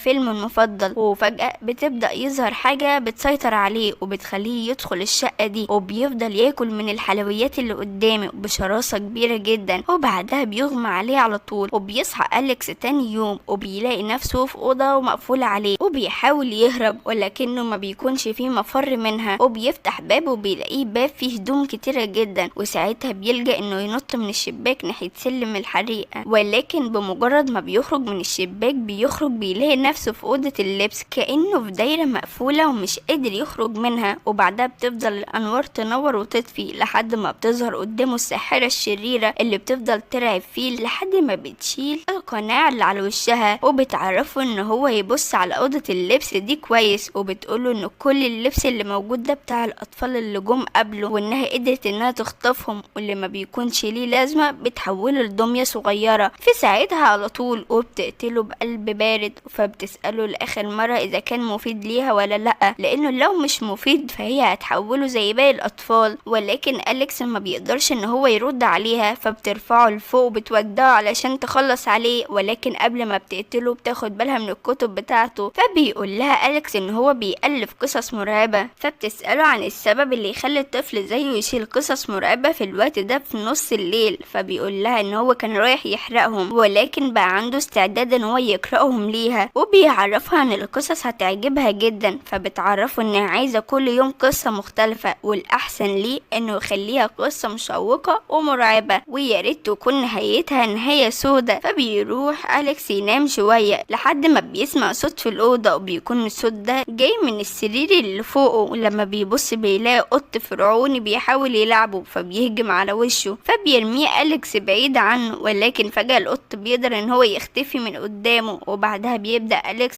فيلمه المفضل. وفجأة بتبدأ يظهر حاجة بتسيطر عليه وبتخليه يدخل الشقة دي، وبيفضل ياكل من الحلويات اللي قدامه بشراسة كبيرة جدا، وبعدها بيغمى عليه على طول. وبيصحى أليكس تاني يوم وبيلاقي نفسه في أوضة ومقفولة عليه، وبيحاول يهرب ولكنه ما بيكونش فيه مفر منها، وبيفتح باب وبيلاقيه باب فيه هدوم كتيرة جدا، وساعتها بيلجأ انه ينط من الشباك ناحية سلم الحريقة. ولكن بمجرد ما بيخرج من الشباك بيخرج بيلاقي نفسه في أوضة اللبس كأنه في دايرة مقفولة ومش قادر يخرج منها. وبعدها بتفضل الأنوار تنور وتطفي لحد ما بتظهر قدامه الساحرة الشريرة اللي بتفضل ترعب فيه لحد ما بتشيل القناع اللي على وشها، وبتعرفه ان هو يبص على أوضة اللبس دي كويس، وبتقوله ان كل اللبس اللي موجود ده بتاع الأطفال اللي جم قبله، وانها قدرت انها تخطفهم، واللي ما بيكونش ليه لازمة بتحوله لدمية صغيرة في ساعتها على طول، وبتقتله بقلب بارد. فبتسأله لآخر مرة إذا كان مفيد ليها ولا لأ، لأنه لو مش مفيد فهي هتحوله زي باقي الأطفال. ولكن أليكس ما بيقدرش إن هو يرد عليها، فبترفعه لفوق وبتودعه علشان تخلص عليه. ولكن قبل ما بتقتله بتاخد بالها من الكتب بتاعته، فبيقول لها أليكس إن هو بيألف قصص مرعبة، فبتسأله عن السبب اللي يخلي الطفل زيه يشيل قصص مرعبة في الوقت ده في نص الليل، فبيقول لها إن هو كان رايح يحرقهم ولكن بقى عنده استعداد إن هو يقرأهم ليها، وبيعرفها إن القصص هتعجبها جدا، فبتعرفه إنها عايزة كل يوم قصة مختلفة، والأحسن ليه إنه يخليها قصة مشوقة ومرعبة، ويا ريت تكون نهايتها نهاية سودة. فبيروح أليكس ينام شوية لحد ما بيسمع صوت في الأوضة، وبيكون الصوت ده جاي من السرير اللي فوقه، ولما بيبص بيلاقي قط فرعوني بيحاول يلعبه، فبيهجم على وشه، فبيرميه أليكس بعيد عنه، ولكن فجأة القط بيقدر إن هو يختفي من قدامه. وبعدها بيبدأ أليكس